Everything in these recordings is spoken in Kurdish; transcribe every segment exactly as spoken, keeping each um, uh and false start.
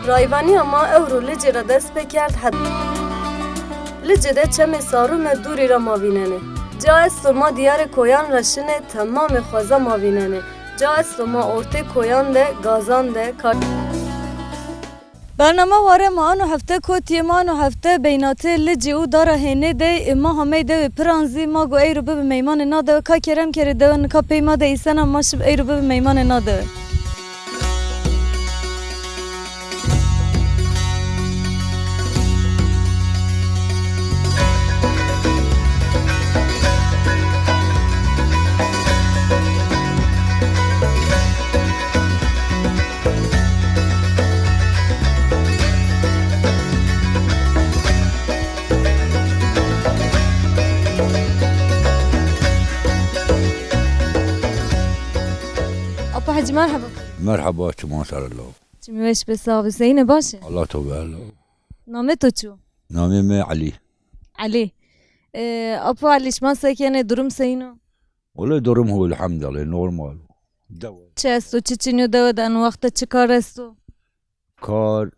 Rayvaniya ma ewro Licê re dest pê kerd het. Licê de çemê Sarûme dûrî re ma vînenê. Ca esto ma diyarê koyan re şinê temamê xweza ma vînenê. Ca esto ma ortê koyan de, gazan de, kar- Bernama ware ma ano hefte kotiye, ma ano hefte beynatê Licê û dara hênê de ê ma hamey dewê Piranzî, ma got eyro bibe meymanê na dewe, ka kerem kerê dewe nika pey ma de îsena ma şib eyro bibe meymanê na dewe. Apo Hecî, merheba. Merheba, çiman ser lo. Çimî weş be, sax be. Seyîn e, baş e? Allah to be lo. Namê to çi yo? Namê me Elî. Elî. Ee, Apo Elî, şima se kenê, durum seyîn o? Wele durum ho, elhamdülillah, normal. Dewe. Çi esto, çi çinyo dewe de, en wexte çi kar esto? Kar,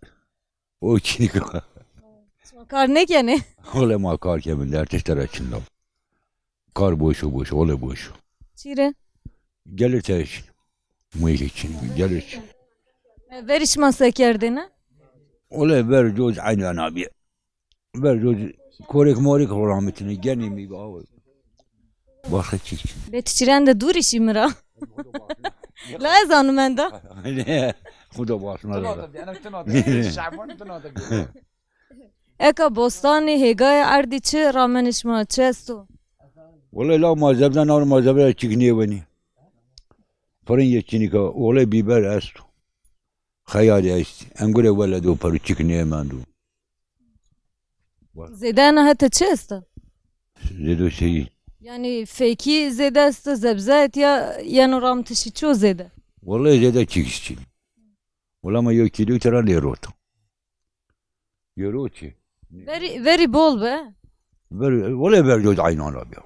o çinîka. Şima kar nekenê? Wele ma kar kemin, der tişt re çin lo. Kar boş o, boş, wele boş o. Çî re? Gelir te çin. Muyekê çin, gelir çin. E, verî şima se kerdêne? Wele ver coz eynî ana bîye. Ver coz korek morek xo ramitine, genî mî bi awe. Başka çi çin. Bê tu çîren de dûrî şî mi ra? La ez zanim enda. Ne, Xuda başına da. Eka bostanê, hêgayê erdî çi ramenê şima, çi esto? Wele la ma zebde, nar ma zebde çik nêwenî. Firingê çinîka, wele bîber esto. Xeyarê est. Engure wele do peru çik nêmendo. Zêde ena hete çi esta? Zêdo şeyî. Yanî fêkî zêde esta, zebze et ya yeno ramtişî ço zêde? Wele zêde çik çin. Wele ma yo kîlo tera lê rota. Euro çi? Verî, verî bol be. Ver, wele ver coz eynan ra bîya.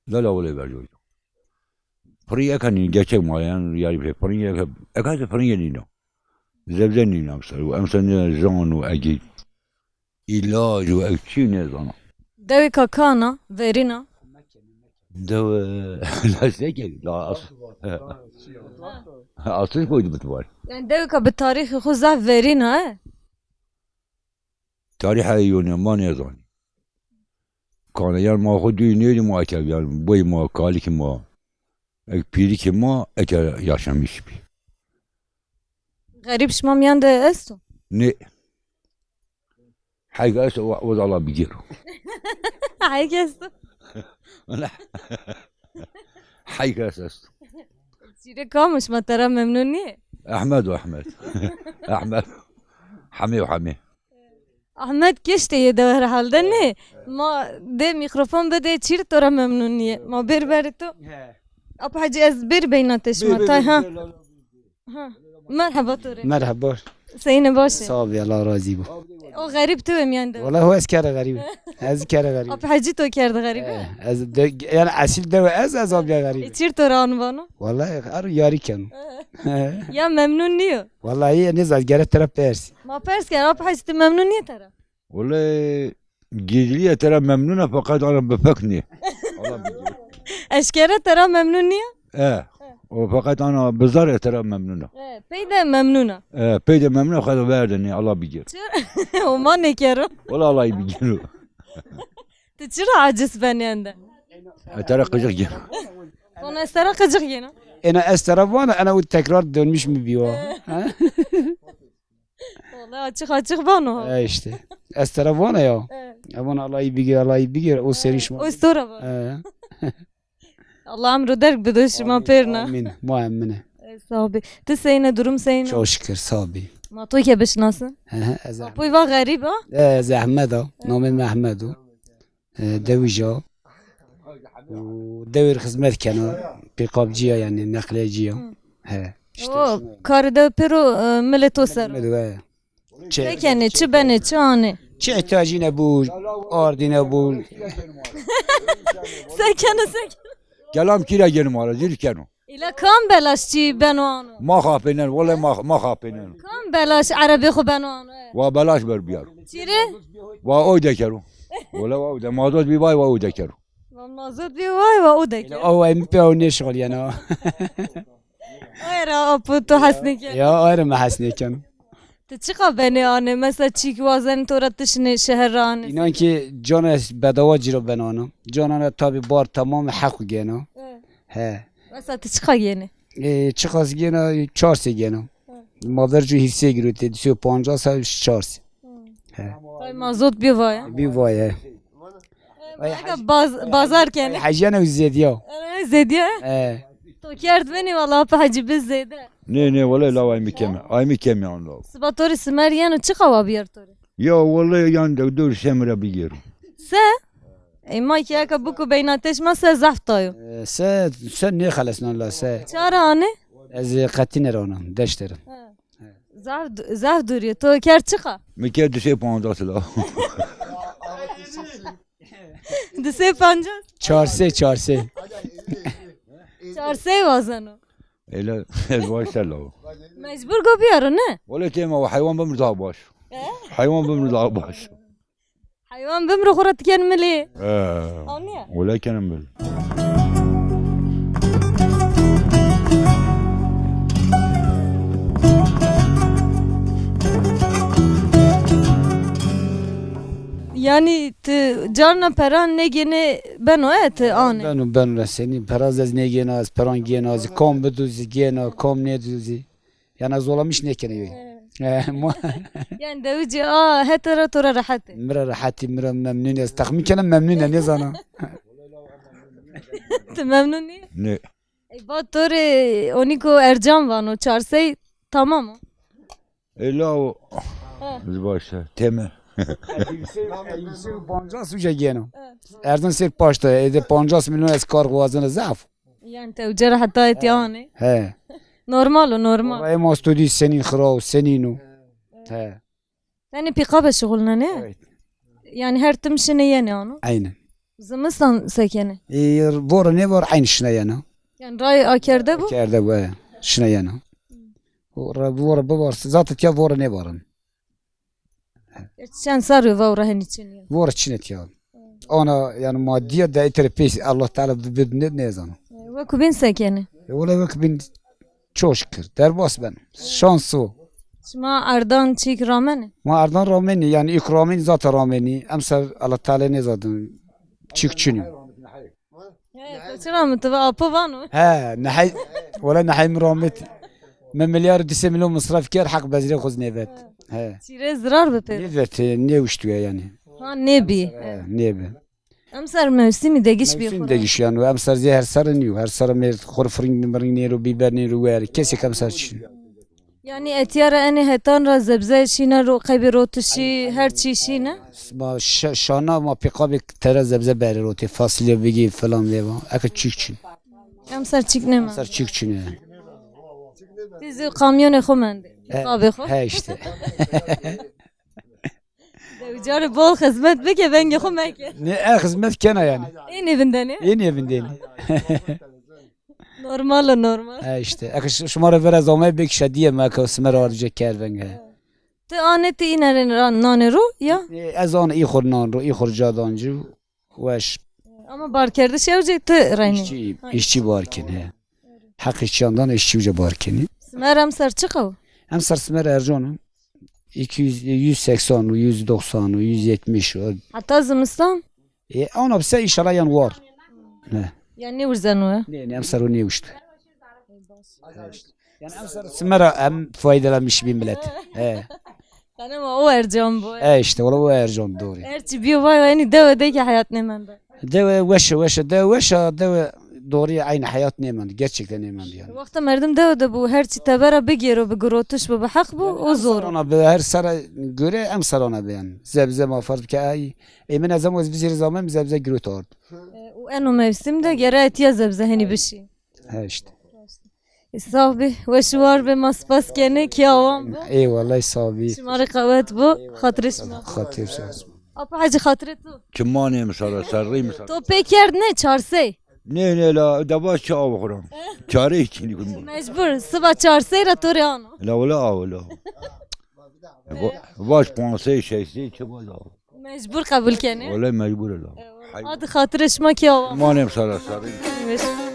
Lala wele ver coz. Pirî eka nîn, geçek ma yan, yarî pê pirî eka, eka se pirî nîna. Zebze nîna emser. Û emser ne zan û egî. Îlac û ev çi nêzana. Dewê ka kana, verîna. Dewe, la se ke, la as-, asıl koydu bitvar. Yani dewê ka bi tarîxê xwe zaf verîna, he? Tarîha yonê ma nêzanî. Kaneyan ma xwe dûyî nêdî ma eke, yan boy ma, kalikî ma, ek pîrikî ma eke yaşamış bî. Xerîb şima miyan de esto? Nê. Heyka esto, o, o da Allah bigir. Heyka esto. Wala. Heyka esto. Çîrê kam o, şima tera memnun nîye? Ehmed û Ehmed. Ehmed. Hemê û Hemê. Ahmet kiştê yê dewe herhalde ne? Ma dê mikrofon bide çîr to ra memnun nîye. Ma bêr berê to. He. Apa Hecî ez bêr beyna te şima. Tay ha. Ha. Merheba to rê. Merheba. Seyîn e, baş e? Sağ ol, Allah razî bo. O xerîb tu wê miyan de. Wala ho ez kere xerîb. Ez kere xerîb. Apa Hecî to kerde xerîb, he? He, ez de, yani esil dewe ez, ez abiya xerîb. E, çîr to ra anvano? Wala her yarî keno. He. Ya memnun nîyo? Wallahî nêzan, gere te re pers. Ma pers ker, Apa Hecî, tu memnun nîye te re? Wele gizliye te re memnun e, feqet ana bi fek nîye. Allah bilî. Eşkere te re memnun nîye? E. O feqet ana bi zar e te re memnun e. E, pey de memnun e. E, pey de memnun e, feqet ver de nîye, Allah bilî. Çi? O ma nêkero. Wele Allah bilî. Tu çira aciz benê ende? E, te re qicik gel. Ona ez te re qicik gêna. Ena ez te re vana, ena o tekrar dönmüş mü bir o? Ha? Vallahi açık açık vano. E işte. Ez te re vana ya. Evet. E vana Allah'ı bir gör, Allah'ı bir gör, o seni şima. O istora var. E. Allah emru derg bide şima pêrna. Amin. Ma emine. E, sağ ol. Tu seyne, durum seyne? Çok şükür, sağ ol. Ma to ke bişnasin? Hı hı, ez Apoy va xerîb ha? E, ez Ahmed ha. Namê me Ahmed o. E, dewija. Û dewir xizmet kena. Pêkapciya yani, neqleciya. Hı. He. İşte. O, karê dew pêro, e, milê to ser. Milê dew, he. Çi? Çi kenê, çi benê, çi anê? Çi ihtiyacî ne bû, ardî ne bû. Se kenê, se kenê. Kelam kî re gênim ara, zîr keno. Îla kam belaş çî beno ano? Ma xapênen, wele ma, ma xapênen. Kam belaş erebê xwe beno ano? Wa belaş ber biyar. Çîrê? Wa oy dekero. Wele wa oy de, mazot bî vay wa oy dekero. Wa mazot bî vay wa oy dekero. Ew em pê ew nêşixuliyena. Ay ra apo tu hes nêken. Ya, ay ra me hes nêken. Tu çiqa benê anê? Mesela çîk wazen to ra tişinê şeher ra anê. Înan ki cana ez bedawa cîro ben ana. Cana ne tabi bar tamam heq gena. Evet. He. Mesela tu çiqa gênê? E, çiqas gêna, çar sê gêna. Hı. Ma ver jû hîrsê girotê, du sê û pancas ev çar sê. Hı. He. Tay mazot bî vaya. Bî vaya. Ega baz, bazar kene. Heciyana zêdiya. Ee, zêdiya? He. To kerd beni valla pa hacı biz zêde. Ne, ne, wala la ay mi kemi. Ay mi kemi an la. Siba tori simer yeno çiqa wa biyar tori? Ya wala yan de dur semra bigero. Se? Ey, ma ki eka buku beyna teş ma se zaf tayo. E, se, se ne xelesnan la se. Çara ane? Ez, e, qetîne rana, deşterim. Ha. Zaf, zaf duriye. To ker çiqa? Mi ker du sê pancas la. Du sê pancas? Çar sê, çar sê. Çar sê wazeno. Öyle, ez başta la. Mecbur go biyaro ne? Wala tema, hayvan bimir daha baş. E? Hayvan bimir daha baş. Heywan bimro xwe re diken milê. Ee, Aniye. Wele kenim bil. Yani tu carna peran negêne beno e tu anê? Beno, beno, senî peraz ez negêna, ez peran gêna, ez kom bidûzî gêna, kom nedûzî. Yani zolamiş nekene yoy. Evet. E, ma- Yani dewici a hete ra to ra rehet e. Mira rehetî, mira memnun ez. Tahmin kenim memnun e, ne zana. Tu memnun nî? Ne. Ey, ba to rê onîko Ercan vano, çarsey tamam o. Ela o. Ha. Biz başla. Teme. Yüksek, yüksek pancas uca geno. Evet. Ercan ser paşta, ede pancas milyon ez kar wazine zaf. Yani te uca ra heta etiya anê. He. Normal o, normal. Vallahi ma studî senîn xiraw, senîn o. He. Tenê pîqabe şixulne ne? Evet. Yani her tim şine yene ano? Aynen. Zimistan sekene? E, vore ne var aynı şine yene. Yani ray akerde bu? Akerde bu, he. Şine yene. Vore, vore bu var. Zaten tiya vore ne varın. Çend serrî va û rehenî çin ye? Vore çin e tiya. Ana yani maddiye de etere pês Allah Teala bi, bi, ne, ne zana. E, wekî bin sekene? E, wala wekî bin çok şükür. Derbas ben. Şans o. Şima erdan çîk ramene? Ma erdan rameni yani ilk rameni zaten rameni. Emser Allah Teala ne zaten çiğ çinî. He, to çira min tu ve apo vano? He, nehey, wala nehey min rahmet. Me milyar du sê milyon misraf ker, heq bezrê xuz nêvet. He. Çîrê zirar bi pê. Nêvet, nêwiştuye yani. Ha, nêbî. He, nêbi. Emser mewsimî degiş bî. Mewsim degiş yani, emser zê her serre nîyo. Her serre mêr xur firing miring nêro, bîber nêro wer. Kesek emser çi. Yani etiya ra enê hetan ra zebze şîne ro, qeybê rotişî, her çî şîne. Ma şa-, şana ma pêqabê tere zebze berê rotê, fasulye bigî filan lê va. Eke çîk çin. Em ser çîk nema. Em ser çîk çin e. Tî zî kamyonê xwe mendê. He, pêqabê xwe. He işte. De carê bol xizmet bike, vengê xwe meke. Ne, e xizmet kena yani. Ê nêvindenê. Ê nêvindenê. Normal e, normal. E, işte. Eke ş-, şima re vera zamê bek şediye me ke simer ardice kervenge. Ti anê ti înerên ra nanê ro ya? E, ez an î xur nan ro, î xur cadan ci weş. Ama barkerdiş ew cê ti reynî. İşçi, işçi barkin he. Heq işçiyandan işçi uca barkini. Simer em ser çi qew? Em ser simer ercan o. İki yüz, yüz seksen o, yüz doksan o, yüz yetmiş o. Heta zimistan? E, ana bise inşallah yan war. Ne? Yani ne urzen o? Ne, ne, em ser o ne uçtu. Yani em ser simera em faydalanmış bir millet. He. Tanema o ercan bu. E işte, ola o ercan doğru. Her çi biyo vay vay, yani dewe de ki hayat ne mende. Dewe weşe, weşe, dewe weşe, dewe doğru aynı hayat ne mende, gerçekten ne mende yani. Wexta merdim dewe de bu, her çi tebera bigêro, bi girotiş bu, bi heq bu, o zor. Ona be, her sara göre em sarana be yani. Zebze ma farz ke ay. E, min ez em ez bizir zaman zebze girot ard. E, û eno mevsim de gere etiya zebze henî bişî. He işte. E, sax bî, weş û war be, ma spas kene, kiya wan be. Eyvallah, sax bî. Şima rê qewet bo, xatirê şima. Xatir sağ olsun. Apa Hacı, xatirê tu. Çimanê misala, serrî misala. To pê kerd ne, çarsey? Nê, nê, la, da baş çi av xwuran. Çare hiç çinî kun. Mecbur, siba çar seyra to rê ana. La, wala av, la. Va-, vaş pansey, şeştey, çi bala. Mecbur qebul kenê. Wala mecbur la. Hay. Hadi xatirê şima ki awa. Manem sara sarı. Mecbur.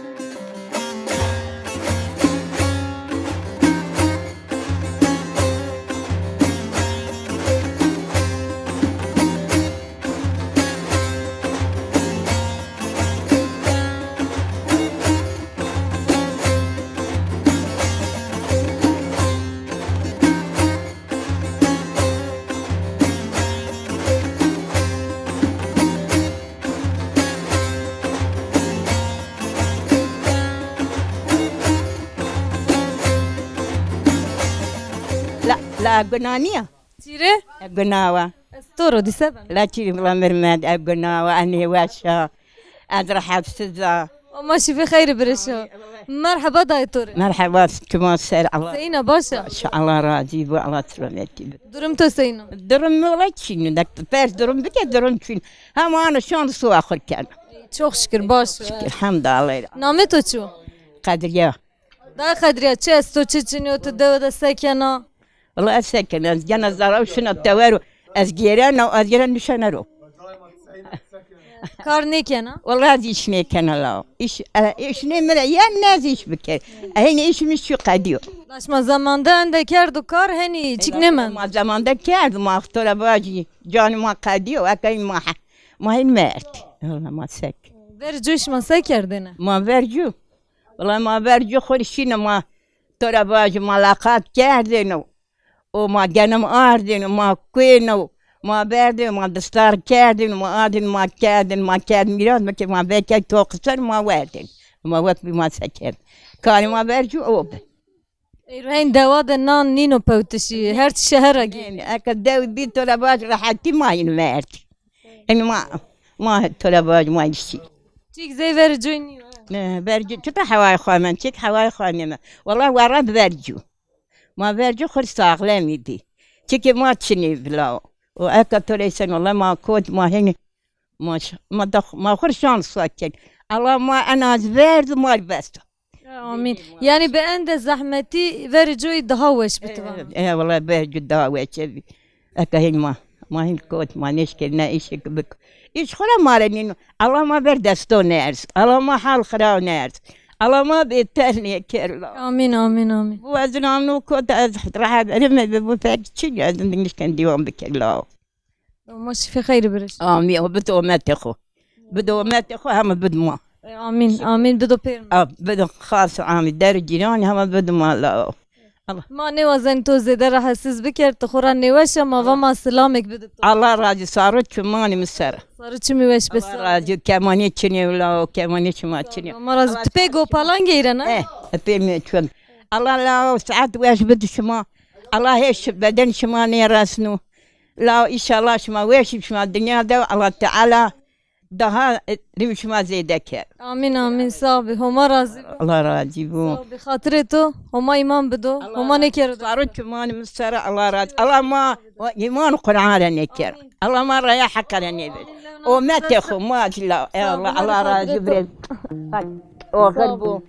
La, la gunaniya. Çîrê? E, gunawa. Ez to ro dîse ben. La çîrê vila mirmed, e, gunawa, e, nêweşa. Ez rehetsiza. Ama şifê xeyri birişo. Merheba dayê to rê. Merheba, çima ser, Allah. Seyna başa? Baş, Allah razî bo, Allah selametî bo. Durum to seyna? Durum wala çîn, de pers durum bike durum çîn. Hema ana şan suwa xur ken. Çok şükür, baş. Şükür, hamdallah. Namê to çi? Kadriye. Da Xedriya, çi esto, çi çinî yo, tu dewe de sekena? Wala ez sekena, ez gena zara û şina tewero, ez gêrena û ez gêrena nişenero. Kar nêkena? Wala ez îş nêkena la. Îş, e, îş nê min re, ya ne ez îş biker. E, hênî îş min şu qediyo. Laş ma zamanda ende kerdo kar, henî çik nêmen. Ma zamanda kerdo, ma xtora bacî, canî ma qediyo, ekayî ma he-, ma hên merd. Wala ma sek. Ver cû şima se kerdêne? Ma ver cû. Wala ma ver cû xwe şîne ma. Tora bajî ma laqat kerdin û, û ma genim ardin û ma kuên û ma berdin, ma distar kerdin û ma adin, ma kerdin, ma kerdin mîras, ma ke ma veke to qisir ma werdin. Ma wek bî ma sekerdin. Karê ma ver cû o bi. Êro hên dewa de nan nîno pewtişî, her çi şehera gî. Nê, nê, eke dew bî tora baj rehetî ma yin merdî. Ên ma, ma tora baj ma işî. Çîk zey ver cû nîyo. Ne, ver cû, çita hewayê xwe men, çik hewayê xwe nême. Wala wara ver cû. Ma ver cû xur saxlem îdî. Çikê ma çinî bila. O eka to reysen wala ma kot ma hênî. Ma ş-, ma da, ma xur şan sakin. Allah ma en az verdi ma besta. Amîn. Yani bi ende zehmetî ver coyî daha weş bitiba. E, e, wala ver cû daha weş e. Eka hên ma, ma hên kot, ma nêşkir, ne îşek bik. Îş xura ma re nîno. Allah ma ber desto ners. Allah ma hal xira ners. Allah ma bêter nêker la. Amîn, amîn, amîn. Bu ez namno kot ez rahat erime bi bu pek çi ez nişken diwan bikir la. Ma şifê xeyri biriş. Amîn. Bi dometê xo. Bi dometê xo heme bidma. E, amîn, amîn. Bido pêr min. A, bido xas amîn. Der cîran heme bidma la. Allah. Ma nêwazen to zêde rahatsiz biker, tu xwe ra nêweş e, ma va ma silamek bidit to. Allah razî, saro çimanî min ser. Sarı çimî weş be. Allah razî, kemanî çinê la, kemanî çima çinê. Ma razî. Tu pê gopalan geyre ne? Eh, pê me çun. Allah la saet weş bid şima. Allah hêş beden şima nêresno. La înşallah şima weş şima dinya de Allah Teala daha, e, rîm şima zêde ker. Amîn, amîn. Sağ bi. Homa razî bi. Allah razî bo. Sağ bi. Xatirê to, Homa îman bido. Homa nêkero. Sarı çiman min sere Allah razî. Allah ma îman Qur'an re nêker. Allah ma raya heqe re nêbir. Ometê xo ma cila. Ey Allah, Allah razî bi. Oxir bo.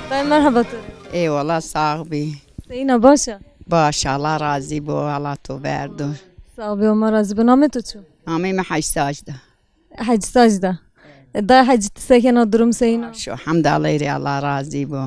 Dayê, merhaba to. Eyvallah, sağ bî. Seyîna, baş e? Baş, Allah razî bo, Allah to berdo. Sağ bî, Homa razî bo. Namê to çi? Namê min Hecî Sacda. Hecî Sacda. Dayê Hecî, tu sekena, durum seyîna? Şu hemd Allah'ı re, Allah razî bo.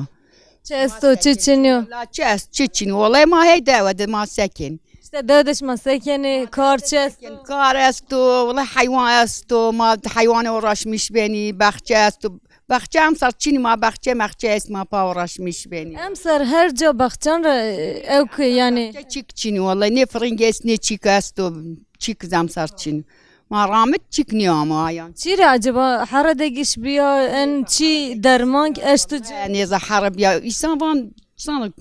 Çi esto, çi çinyo? La çi est, çi çin? Olay ma hey dewe de ma sekin. İşte dewe de şima sekenê, kar çi esto? Kar esto, wala heywan esto, ma heywanê uğraşmış benî, baxçe esto, Baxçe emsal çînî ma baxçe mexçe est ma pa uğraşmış benî. Emsal her ca baxçan re, e, ew ki yani. Çîk çînî wallahî ne firing est ne çîk esto. Çîk zemsar çînî. Ma ramit çîk niya ma yan. Çî re acaba here de giş biya en çî derman eştu ci? E, nêza here biya. Îsan van, san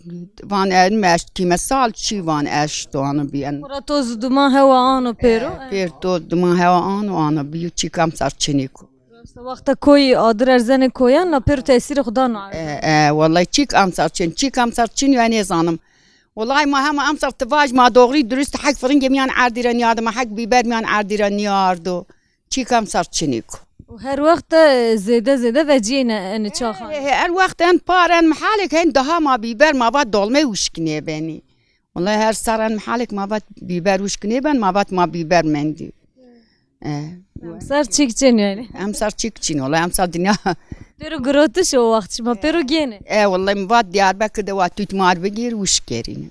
van en meşt kîme sal çî van eştu anı biyen. Xura toz duman hewa ano pêro. E, pêr toz duman hewa ano, ano biyo çîk emsar çînî ku. Wexta koyî adir erzenê koyan na pêro tesîrê xwe dano. E, e, wallahî çîk emsar çin, çîk emsar çin ya nêzanim. Wallahî ma hema emsar tivaj ma doğrî durust hek firingê miyan erdî re niyade ma hek bîber miyan erdî re niyardo. Çîk emsar çinî ku. Û her wext de zêde zêde veciyê ne en çaxan. He, he, her wext en par en mihalek hen daha ma bîber ma va dolmê wişk nêbenî. Wallahî her sar en mihalek ma vat bîber wişk nêben, ma vat ma bîber mendî. E. Emsar çîk çin yani. Emsar çîk çin, wallahî emsar dinya. Pêro girotiş o wext şima, pêro gêne. E, wallahî mi vat Diyarbekir de wa tût mar bigir wişk kerîne.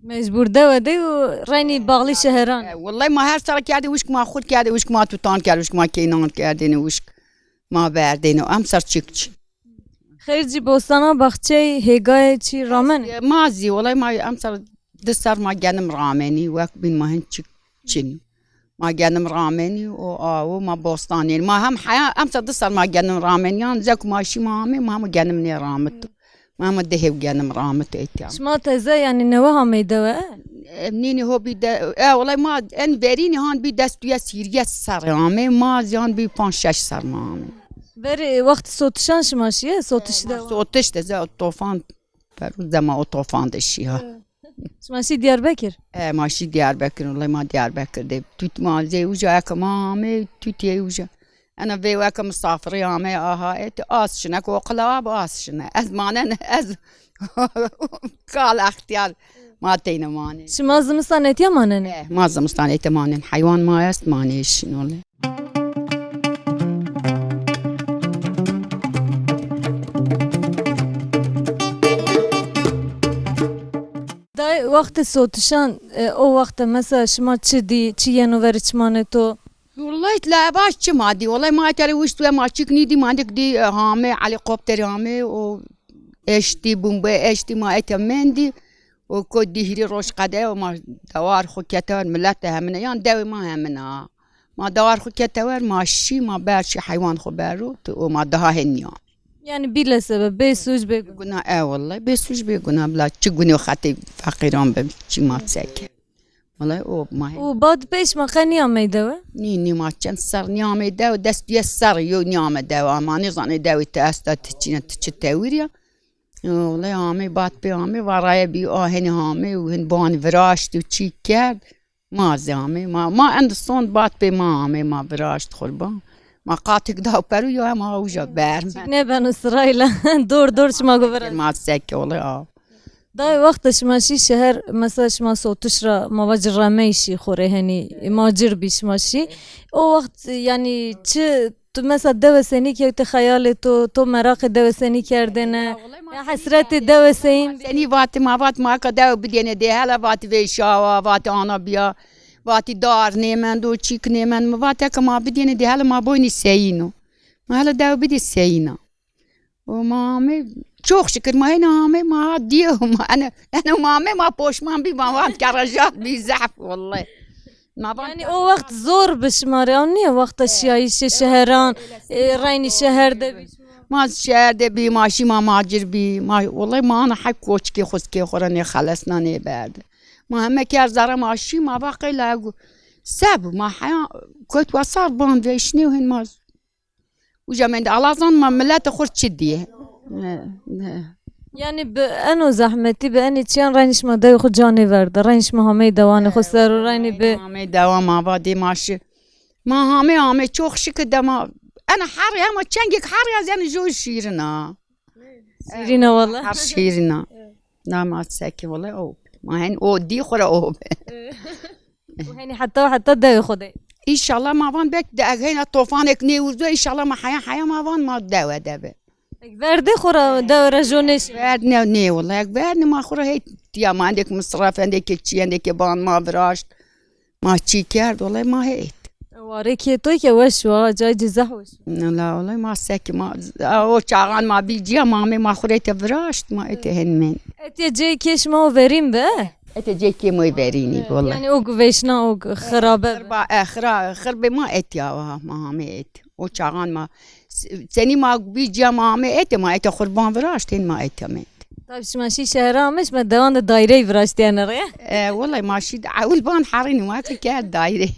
Mecbur dewe de û reynî bağlı şeheran. E, wallahî ma her sar kerdê wişk ma xurt kerdê wişk ma tutan kerd wişk ma keynan kerdêne wişk. Ma berdêne emsar çîk çin. Xêr cî bostana baxçeyê hêgayê çî ramen? E, ma zî, wallahî ma emsal di ser ma genim ramenî, wek bîn ma hin çik çin. Ma genim ramenî û awo ma bostanê. Ma hem heya emsal di ser ma genim ramenî, yan zek ma şî ma amê, ma hem genim nê ramit. Ma hem dihêv genim ramit êtiya. Şima teze yani newe hamey dewe? E, nînî hobî de, e, wallahî ma en verînî han bî dest duye sîriye ser amê, ma zî han bî panc şeş ser ma amê. Verê, e, wextî sotişan şima şiye? Sotiş de. Sotiş de ze tofan, peru zema o tofan de şiya. Şima şî Diyarbekir? E, ma şî Diyarbekir, wallahî ma Diyarbekir de. Tut ma zê uca eke ma amê, tut yê uca. Ena vê weke misafirê amê aha, e, ti az şine, ko qila ab az şine. Ez manen, ez kal extiyar ma teyne manê. Şima zimistan etiya manene? E, ma zimistan ete manen. Heywan ma est manê şin wallahî. Day wextê sotişan, e, o wexte mesela şima çi dî, çi yeno ver çimanê to? Wallahî lavaş çi ma dî? Wallahî ma tere wişt we ma çik nîdî, ma dik dî, e, hame, helikopter hame, o eştî, bombe eştî ma ete mendî. O ko dî hîrî roj qede, o ma dewar xwe keter, millet de hemine, yan dewê ma hemine ha. Ma dewar xwe ketewer, ma şî, ma ber şî heywan xwe berot, o ma daha heniya. Yani bîle sebeb, bê suc, bê guna. Guna, e, wallahî, bê suc, bê guna, bila çi gunê xetê feqîran be, çi ma seke. Wallahî, o ma hê. Û bad pêş ma qe niyameyde we? Nî, nî ma çend ser niyameyde we, dest duye ser yo niyameyde we, ama nêzanê dewê te esta, ti çîne, ti çi tewir ya. Wallahî, amê, bad pê amê, varaye bî, a, henî amê û hin ban viraşt û çî kerd. Ma zî amê, ma, ma en di son bat pê ma amê, ma viraşt xurban. Ma qatik da peru yo hem ha uca ber. Çik nebeno sırayla. Dor dor şima go viraşt. Ma seke olê a. Dayê wexta şima şî şeher, mesela şima sotiş ra ma va ci remey şî xorê henî, ma cir bî şima şî. O wext yani çi Tu mesela dewe senî kewte xeyalê to, to meraqê dewe senî kerdêne? Ya hesretê dewe seyîn bî? Senî vatî ma vat ma ka dewe bidêne dê, hele vatî vê şawa, vatî ana biya, vatî dar nêmend û çîk nêmend. Mi vat eke ma bidêne dê, hele ma boynî seyîno. Ma hele dewe bidê seyîna. O ma amê, çok şükür ma hêna amê ma ha diye ma ene, ene ma amê ma poşman bî ma vat kerejat bî zehf wallahî. Ma vat Yani o wext zor bi şima re, ew niye wexta şiyayîşê şeheran, e, reynî şeher de bî? Ma şeher de bî, ma şî ma macir bî, ma wallahî ma ana hek koçikê xwezikê xwe re nêxelesna nêberde. Ma heme ker zere ma şî ma va qeyla egu seb ma heya kot wesar ban vêşinê û hin ma Uca mendî, Allah zan ma milete xurt çi diye. Ne, ne. Yani bi eno zehmetî, bi enê çiyan reynî şima dewê xwe canê verde, reynî şima hamey dewanê xwe ser û reynî bi Hamey dewa ma va dê ma şi. Ma hamey, hamey çok şükür de ma. Ena her ya ma çengek her ya yani jo şîrin ha. Şîrin ha wala. Her şîrin ha. Na ma seki wala o. Ma hen o di xura o. Û henî heta heta dewê xwe de. Înşallah ma van bek de eg heyna tofanek nêwirdo, înşallah ma heya heya ma van ma dewe de be. Ek verdê xwe re dewe re jo nêşî. Verd ne, nê wala, ek verd ne ma xwe re hey tiya ma endek misraf, endek çi, endek ban ma viraşt. Ma çî kerd, wala ma heyt. Warê kê toy ke weş wa, cay cizeh weş. La olay ma sek ma, o çaxan ma bî ciya ma me ma xurê te viraşt, ma ete hen men. Etiye cê kêş ma o verîn be? Ete cê kê moy verînî, vallahi. Yani o guveşna o xirabe be. Xirba, e, xira, xirbe ma etiya wa, ma hame et. O çaxan ma, s-, senî ma bî ciya ma hame ete, ma ete xurban viraşt, hen ma ete me. Tabii şima şî şehra amiş, ma dewan de daireyî viraştiyene rê. E, vallahi ma şî de, ewil ban herîn ma ke daire.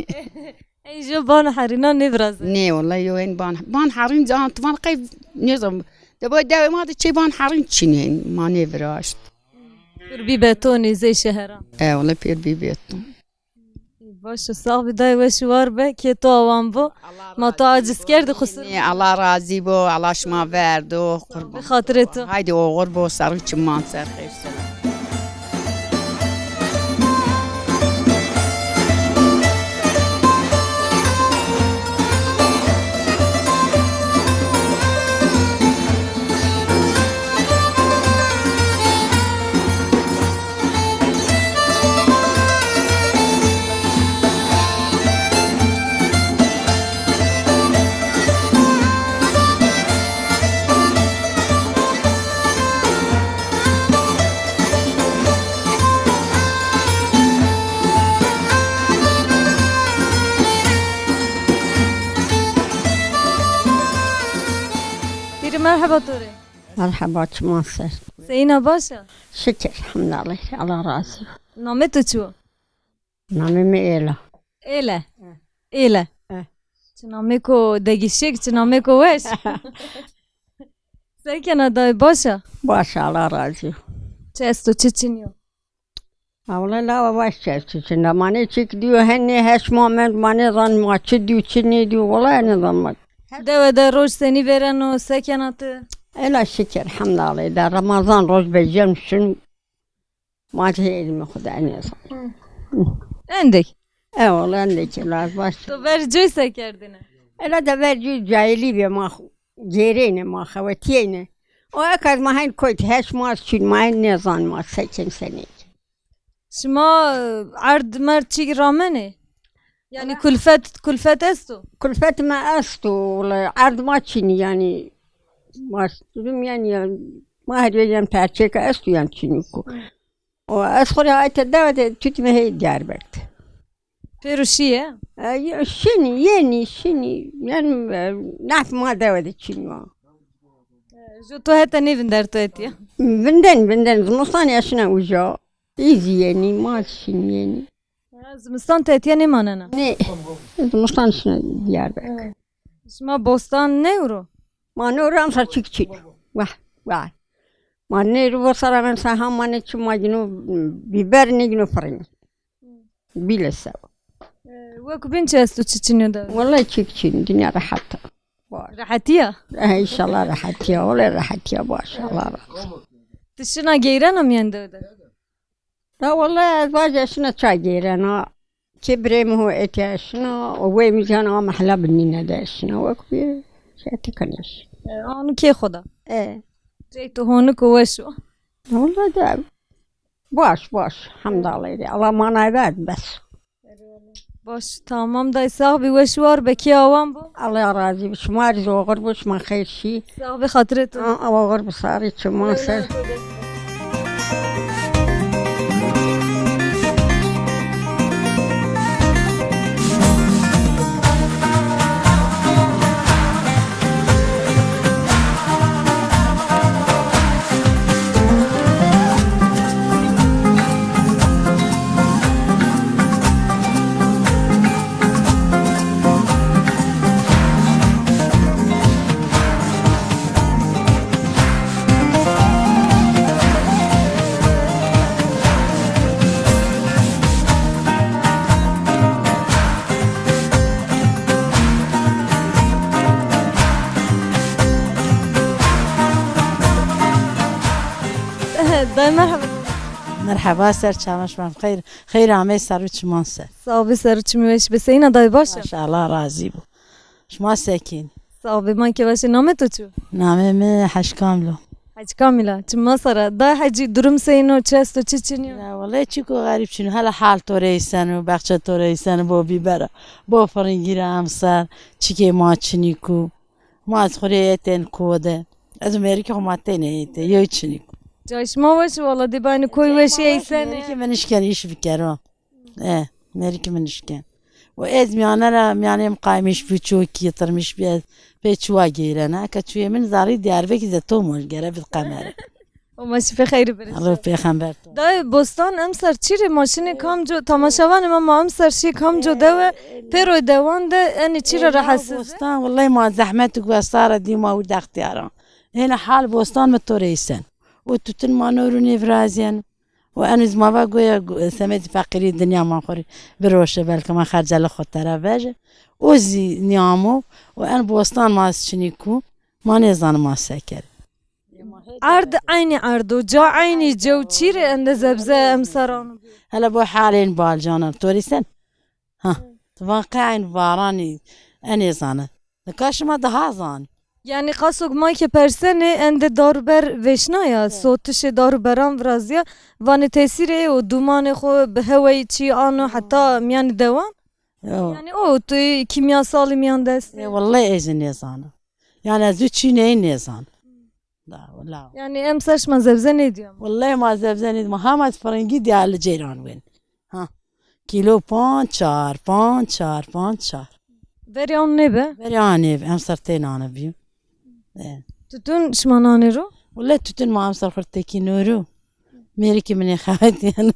Ey, jo ban herîna nêvirazin. Nê, wela yo en ban, ban herîn can tivan qey nêzam. De bo dewe ma de çê ban herîn çinên, ma nêviraşt. Pir bî betonê zê şehera. E, wela pir bî beton. Baş û sax bî, dayê weş û war be, kê to awan bo. Ma to aciz kerdî, qusur. Nê, Allah razî bo, Allah şima verdo, qurban. Bi xatirê to. Haydi oxir bo, ser çiman ser xêr. Pîrî, merheba to rê. Merheba, çiman ser. Seyîna baş e? Şikir, elhamdülillah. Allah razî bo. Namê tu çi yo? Namê min Êla. Êle. Eh. Êle. Eh. Çi namêko degişik, çi namêko weş. Sekena dayê, baş e? Baş, Allah razî bo. Çi esto, çi çinî yo? Ha, wele lawa baş çi esto, çi çinî yo? Ma nê çik dîyo, henê heş ma mend, ma nêzan ma çi dîyo, çi nêdîyo, wele nêzan ma. Dewe de roj senî vêreno, sekena tu? Ela şikir, elhamdülillah. De Remezan roj bejiyem şin. Ma jî êdî min xwe de nêzan. Hı. Endek. E, wele endek, laz baş. To ver coy sekerdine? Ela de ver coy cahilî bê ma xwe, gêreyne ma xewetiyeyne. O ekaz ma hen koyt heş ma çûn ma hen nêzan ma sekin senêk. Şima, e, erd merd çî ramenê? Yani kulfet, kulfet esto? Kulfet me esto, wele erd ma çînî yani. Ma durum yani, yani, ma her yan perçeka esto yani çînî ku. O ez xwe rê ayte dewe de tut me hey Diyarbekir. Pêro şiye? E, ye-, şinî, yenî, şinî. Yani, e, naf ma dewe de çînî wa. E, jo to heta nêvinder to etiye? Vinden, vinden. Zimistan ya şina uca. Îzî yenî, ma şinî yenî. Ha, zimistan te etiye nêmanena? Nê, zimistan şina Diyarbekir. Evet. Şima bostan newro? Ma newro em ser çik çîn. Wah, wah. Ma nêro bo sera em ser ha ma ne çi ma gino biber ne gino firin. Bile sew. Ee, wek bin çi esto çi çinyo de? Wele çik çîn, dinya rehet. Rehetiya? Eh, inşallah rehetiya, wele rehetiya baş, Allah razı. Tu şina geyrena miyen de de? Da wele ez vaje şina ça geyrena. Kê birê min ho etiya şina, û wê min jî hana mehla binîne de şina. Wek bî, şey, te kanêş. E, anu kê xwe da? E. Cey tu honik û weş o. Wele de baş, baş. Hemdallah de. Allah manayê ver, bes. Baş, tamam dayê, sax bî, weş û war be, kê awan bo? Allah razî bi. Şima rî oxir bo, şima xeyr şî. Sax bî, xatirê tu. A, a, oxir bi sarî çiman ser. Dayê merheba. Merheba, ser çavan şima xeyr, xeyr amê, ser û çiman ser. Sax bî, ser û çimî weş be. Seyna dayê baş e? Baş, Allah razî bo. Şima sekîn. Sax bî, ma ke baş e. Namê to çi? Namê min Heşkamlo. Hecî Kamîla, çi masara? Da Hecî, durum seyno, çi esto, çi çinyo? Ya, wele çîko xerîb çinyo. Hele hal toreysen û bexçe toreysen bo bîbera, bo firingîra emser, çikê ma çinî ku. Ma ez xurê ê tên ku de. Ez û mêrikê xwe ma têne ê tê, yo çinî ku. Cayê şima weş, wala dê banî koy weş ê eysene. Mêrikê min nişken îş bikero. E, mêrikî min nişken. Û ez miyane re, miyanê min qaymiş bû, çokî tirmiş bî, ez pê çûwa gêrene. Eke çûyê min zarî Diyarbekir ze to moj gere bid qemere. O ma şifê xeyrî birin. Alo pêxember to. Dayê bostan emser çîrê maşinê kamco, tamaşavanê me ma emser şî kamco dewe, pêroy dewan de enê çîre rehetsiz. Bostan, wellay ma zehmet û guestara dîma û dextiyaran. Hêne hal bostan mi to reysen. Û tutun ma norû nêviraziyen. Û enû zî ma va goya gu-, semedî feqîrî dinya ma xwe rê biroşe, belke ma xercele xwe tera veje. O zî niyamo û en bostan ma ez çinî ku ma nêzanim ma se kere. Erd eynî erd o, ca eynî cew, çîrê ende zebze emseran. Hele bo halên balcanan, torî sen? Ha, tu van qey eyn varanî, en ê zane. Nika şima daha zan. Yani qasok ma ke persene ende daruber veşnaya, sotişê daruberan viraziya, vanê tesîrê o dumanê xo bi hewayî çî ano heta miyanî dewan. Yo. Yani o tu kîmyasalî miyan dest. E, wellay ez nêzana. Yani ez çî neyê nêzan. Da, wela. Yani emser şima zebze nêdiyan? Wellay ma zebze nêdiyan. Hema ez firingî diya li ceyran wên. Ha. Kîlo panc çar, panc çar, panc çar. Verê an nêbe? Verê an nêbe, emser tê nane bî. E. Tutun şima nanê ro? Wele tutun ma emser xurt tekî noru. Mêrikî min ê xewetiyen.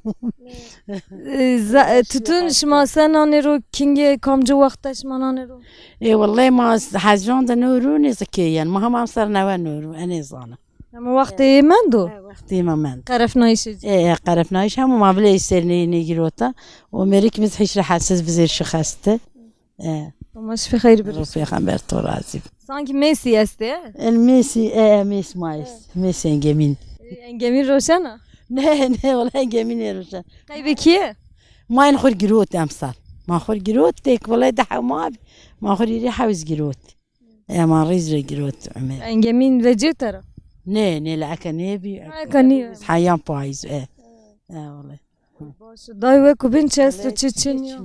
E, za-, e, tutun şima se nanê ro, kingê kamci wexte şima nanê ro? Ê, wele ma hezran de noru nêzikê yen. Ma hema emser newe noru, enê zana. Ama wextê yê mendo? E, wextê me mend. Qerefnayîşê cî. E, e, qerefnayîş hema ma bilê serneyê nêgirota. O mêrik miz hiç rahatsiz bizêr şixeste. E. Ama şifê xeyr biris. Pêxember to razî. Sanki Mesî estê. En Mesî, e, e, Mesî ma est. Mesî engemîn. E, engemîn roşena? Ne, ne, wala engemîn nêroşen. Qeybê kî ye? Ma en xur girot emsal. Ma xur girot tek, wala de hew ma bi. Ma xur iri hewiz girot. Ema rîz re girot Umer. Engemîn vecê te re? Nê, nê, li eke nêbî. Eke nîye. Heyan payîz, e. E, wele. Baş. Dayê we ku bin çi esto, çi çin ya?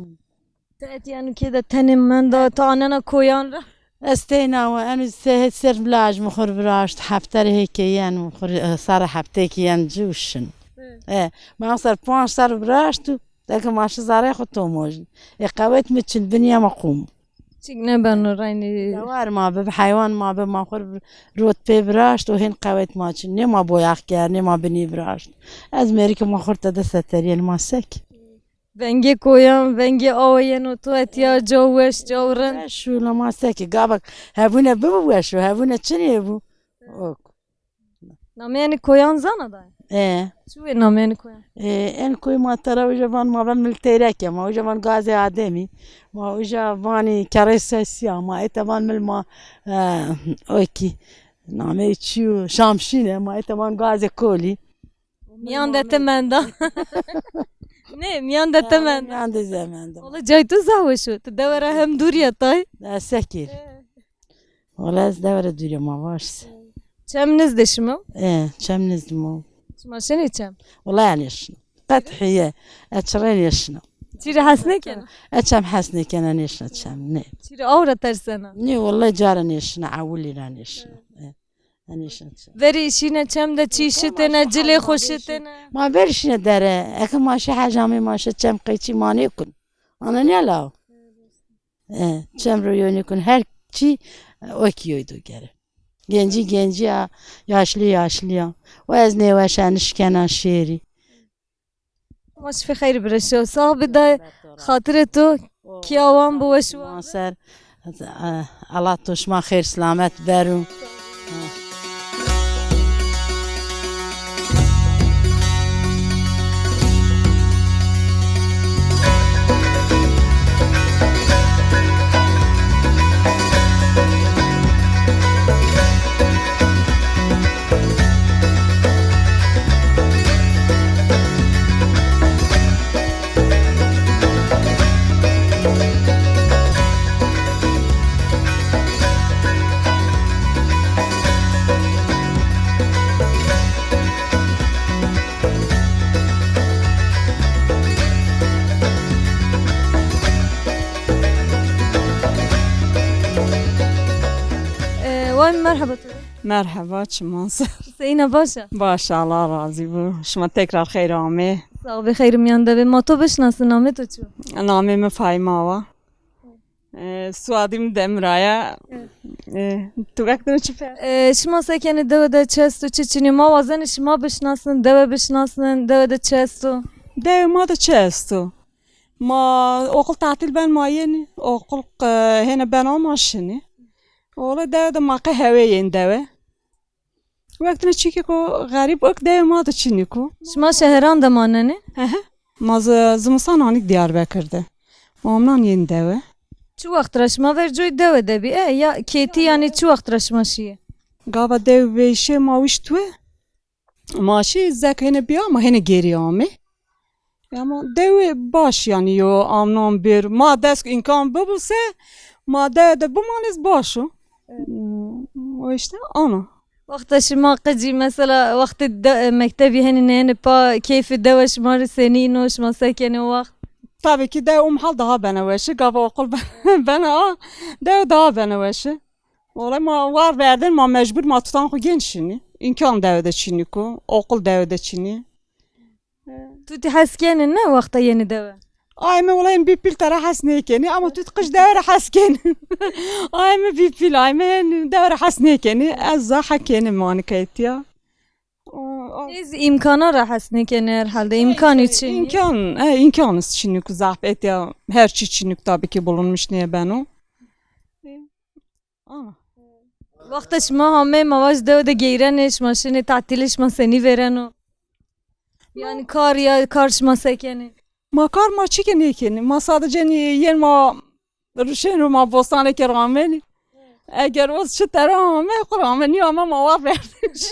Te etî eno kê de tenê menda, te anena koyan re? Ez têna we, eno se-, ser laj min xur viraşt, hefte re hêkê yen, min xur, e, sare heftekî yen cû şin. E, ma ser panc ser viraşt û deke ma şi zarê xwe tomojin. E, qewet mi çin, binya me qûm. Çik nebeno reynî. Dewar ma bi, heywan ma bi, ma xur rot pê viraşt û hên qewet ma çin. Nê ma boyax ker, nê ma binî viraşt. Ez mêrikê ma xur te de seteriyen ma sek. Vengê koyan, vengê awe yeno tu etiya caw weş, caw rind. Weş û lema seki gavak hebûne bibu weş û hebûne çinê bû. Ok. Nameyê enê koyan zana dayê? E. Çi wê nameyê enê koyan? E, en koy ma tera uca van ma van mil teyreke, ma uca van gazê ademî, ma uca vanî kerê sesiya, ma ete van mil ma, e, okî. Nameyê çi yo? Şamşîne, ma ete van gazê kolî. Miyan de te menda. Ne, miyan de te menda. Miyan de ze menda. Wala cay tu zahweş o. Tu dewe re hem dûriye tay. Sekir. Wala ez dewe re dûriye ma vaş. Çem niz de şima? E, çem niz de ma. Şima şinê çem? Wala yani şin. Qet hiye. E çire nêşina. Çire hes nekena? E çem hes nekena nêşina çem. Ne. Çire aw re tersena? Ne, wala cara nêşina, ewilî re nêşina. E. Enê şin çi? Verî şîne çem de çî şitêne, cilê xwe şitêne. Ma verî şîne dere. Eke ma şi hecamê ma şi çem qeyçî ma nêkun. Ana ne law? E, çem ro yo nêkun. Her çî, e, wekî yoy do gere. Gencî gencî ya, yaşlî yaşlî ya. Û ez nêweşe nişkena şêrî. Ma şifê xeyr bireşo. Sax bi dayê, xatirê tu kiya wan bi weş û wan. Ser, e, Allah tu şima xêr selamet ber û. Merhaba tu. Merhaba, çiman ser. Seyna baş e? Baş, Allah razî bû. Şima tekrar xeyr amê. Sağ ol, xeyr miyan de be. Ma to bişnasin, namê to çi? Namê min Fahîma wa. Ee, Suadî min Demira ye. Evet. Ee, tu wek din çi fe? Ee, şima sekenê dewe de çi esto, çi çinî? Ma wazenê şima bişnasin, dewe bişnasin, dewe de çi esto? Dewe ma de çi esto? Ma okul tatil ben ma yenî. Okul, e, hêne ben ama şinî. Ola dewe de ma qe hewê yên dewe. Wek tine çîkê ku xerîb wek dewe ma de çinî ku. Şima şeheran de manenê? He he. Ma zi-, zimistan anîk Diyarbekir de. Ma amnan yên dewe. Çi wext re şima ver coy dewe de bî? E, ya kêtî yani çi wext re şima şiyê? Gava dew vêşê ma wişt we. Ma şî zek hene biya ma hene gêrî amê. Ama dewe baş yani yo amnan bir. Ma dest imkan bibû se ma dewe de bimanê baş o. Evet. Hmm, o işte ana. Wexta şima qicî mesela wextê de, mektebî henî neyene pa keyfê dewe şima rê senî îno, şima sekenê o wext? Tabii ki de um hal daha bene weşi, gava okul ben, bena a, dewe daha bene weşi. Olay ma war verdin ma mecbur ma tutan xu genç şini. İmkan dewe de çini ku, okul dewe de çini. Tu ti hes kenin ne wexta yeni dewe? Ay me olayın bir pil tera hes nekeni ama tu qış dewe re hes kenin. Ay me bir pil, ay me dewe re hes nekeni. Ez za hek kenim mani kayıt ya. O, o. Ez imkana re hes nekeni herhalde. İmkan için. İmkan, e, imkan çinük zaf et ya. Her çi çinük tabii ki bulunmuş niye ben o. Ama. Wexta şima hamê ma vaj dewe de geyrenê, şima şinê tatilê, şima senî vêreno? Yani kar ya kar şima sekenê? Ma kar ma çike nêkenê. Ma sadece ni-, yên ma ruşên û ma bostanekê ramenî. Eger oz çi tera ame, xu ramenî ama ma war verdiş.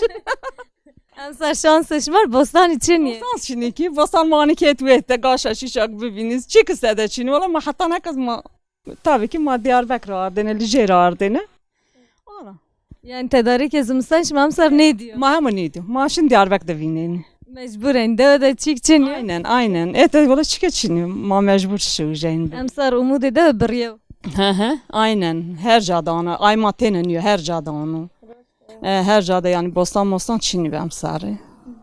Em ser şansê şima bostanî çinî. Bostan çinî ki, bostan mani ket wê te gaşa şîşak bibîniz. Çi kise de çinî. Wala ma heta nekez ma Tabii ki ma Diyarbekir ardêne, li jêr ardêne. Ana. Yani tedarîkê zimistan şima emsar nêdiyo? Ma hemû nêdiyo. Ma şin Diyarbek de vînêne. Mecbur en, dewe de çîk çin yo? Aynen, aynen. E, te wala çike çin yo. Ma mecbur şiwjeyne. Emsar umudê de biriyo. He he, aynen. Her cadana. Ay ma têne niyo, her cadana. E, her cada yani bostan mostan çin yo emsarê.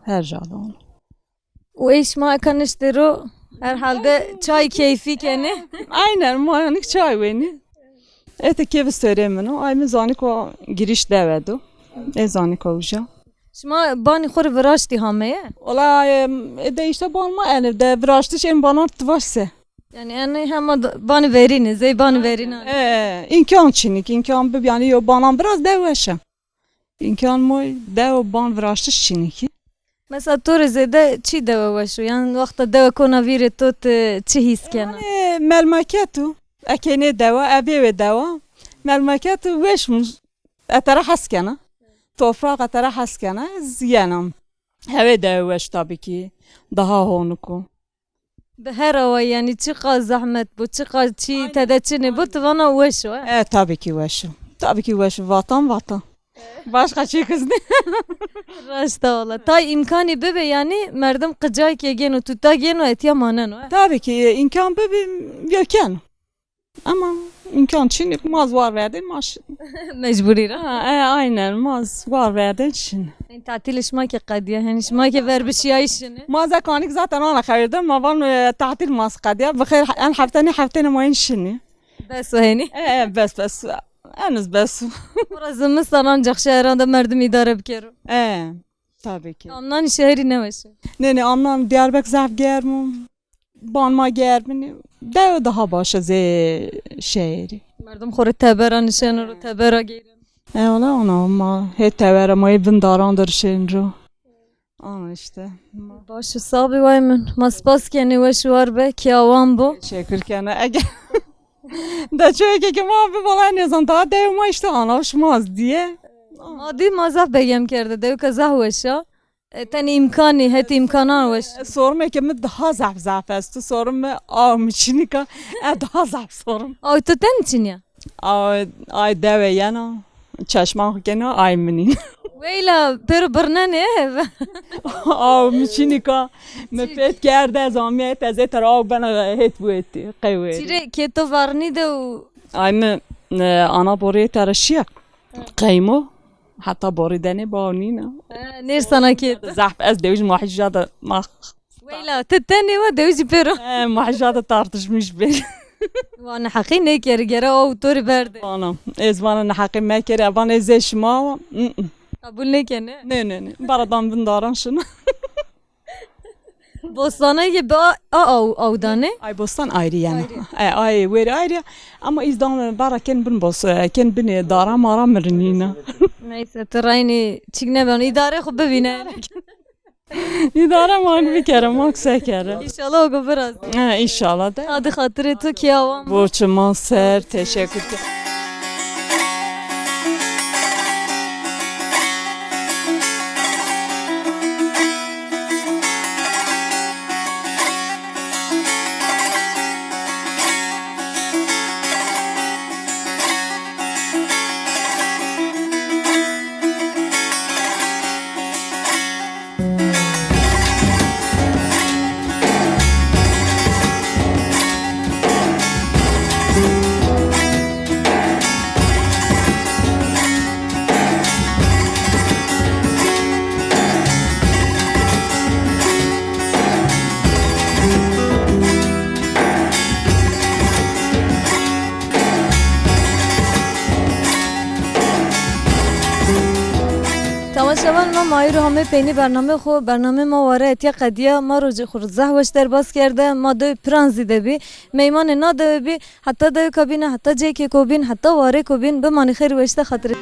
Her cadana. Û ê şima eka niştê ro herhalde çay keyfî kenê. Aynen, ma yanîk çay wenî. Ete kêvi serê min o. Ay min zanî ko giriş dewe do. Ê zanî ko uja. Şima banî xwe rê viraştî hameye? Ola, em, e de işte ban ma ene de viraştiş em banan tivaş se. Yani ene hema da-, banî verîne, zey banî verîne. E, imkan çinik, imkan bib yani yo banan biraz deweşe. Îmkan moy dew ban viraştiş çinîkî. Mesela to rê zêde çi dewe weş o? Yan wexta dewe kona vîrê to ti çi hîs kena? Yanî melmeket û ekê nê dewa, evê wê dewa. Melmeket û weş min etera hes kena. Tofraq etera hes kena. Ez yenam. Hewê dewe weş tabii ki. Daha honik o. Bi her awayî, yanî çiqas zehmet bû, çiqas çî Aynen, tede çinê bû, aynen. Tu vana weş o, e? E, tabii ki weş o. Tabii ki weş o. Vatan, vatan. Başka çi kız ne? Raşta wala. Tay îmkanî bibe, yanî merdim qicayekê gêno, tuta gêno, etiya maneno, e? Tabii ki, e, îmkan bibe, ya keno. Ama îmkan çin, ma zi war verdin, ma şin. Mecburî ra. Ha, e, aynen, ma zi war verdin, şin. Ên tatilê şima ke qediye, henî şima ke verbişiyayî şinî. Ma zekanik zaten ana xevirdin, ma van, e, tatil ma zi qediye. Bi xêr, en hefte ne hefte ne ma yên şinî. Bes o henî. E, e, bes, bes. Eniz bes. Xora zimistan ancak şehran de merdim îdare bikero. E, tabii ki. Amnan şehrî ne weş e. Ne, ne, amnan Diyarbek zaf germ o. Ban ma germ in. Dew daha baş e zê şehrî. Merdim xwe rê tebera nişeno ro, tebera geyrin. E, wala ona ma hê tebera ma yê bin daran de rişên ro. Ana işte. Baş û sax bî way min. Ma spas kenê weş û war be, kiyawan bû. Teşekkür kene. Ege de çoyekê ki ma bi bala nêzan daha dew ma işte ana şmaz diye. Ma dî ma zaf begem kerde, dewka zaf weş a. E, tenê îmkanî, hetê îmkanan weş. E, sorumê ke min daha zaf zaf esto. Sorum me aw mi çinika, e, daha zaf sorum. Aw tu ten çinya? Aw, ay dewe yena. Çeşman xu kena, ay minî. Weyla, pêro birnenê. Aw mi çinika. Me pêt kerde, ez amiyet, ez ê tera aw bena het bu eti. Qeyweri. Çîrê ke to varnî de û Ay mi, e, ana borê tera şiya. Hı. Qeymo. Heta borî denê ba nîne. Nêr sana kê. Zehf ez dewij mahija de mah. Weyla, tu tenê we dewij pêro. Mahija de tartışmış bir. Wan heqî nêkeri gere o tori berde. Ana, ez vana neheqî mekeri, evan ez ê şima wa. Qebul nêkene. Ne, ne, ne. Baradan bin daran şina. Bostanê ki ba a aw awdane. Ay bostan ayrı yani. Ayrı. E, ay weri ayrı. Ama izdan bara ken bin bos, e, ken bin dara mara mirinina. Neyse, tu reyni çik neben, idare xu bibine. İdare mak bikere, mak sekere. İnşallah o gün biraz. Ha, inşallah de. Hadi hatırı tu ki avam. Borçuma ser, teşekkür ederim. Temaşevan ma, ma îro hame peynî bername xo, bername ma ware etiya qediya, ma rojê xo zeh weş derbas kerde, ma dew Piranzî de bî, meymanê na dewe bî, heta dewka bîne, heta cêkê ko bîn, heta warê ko bîn, bimanî xêr weşte xatirê.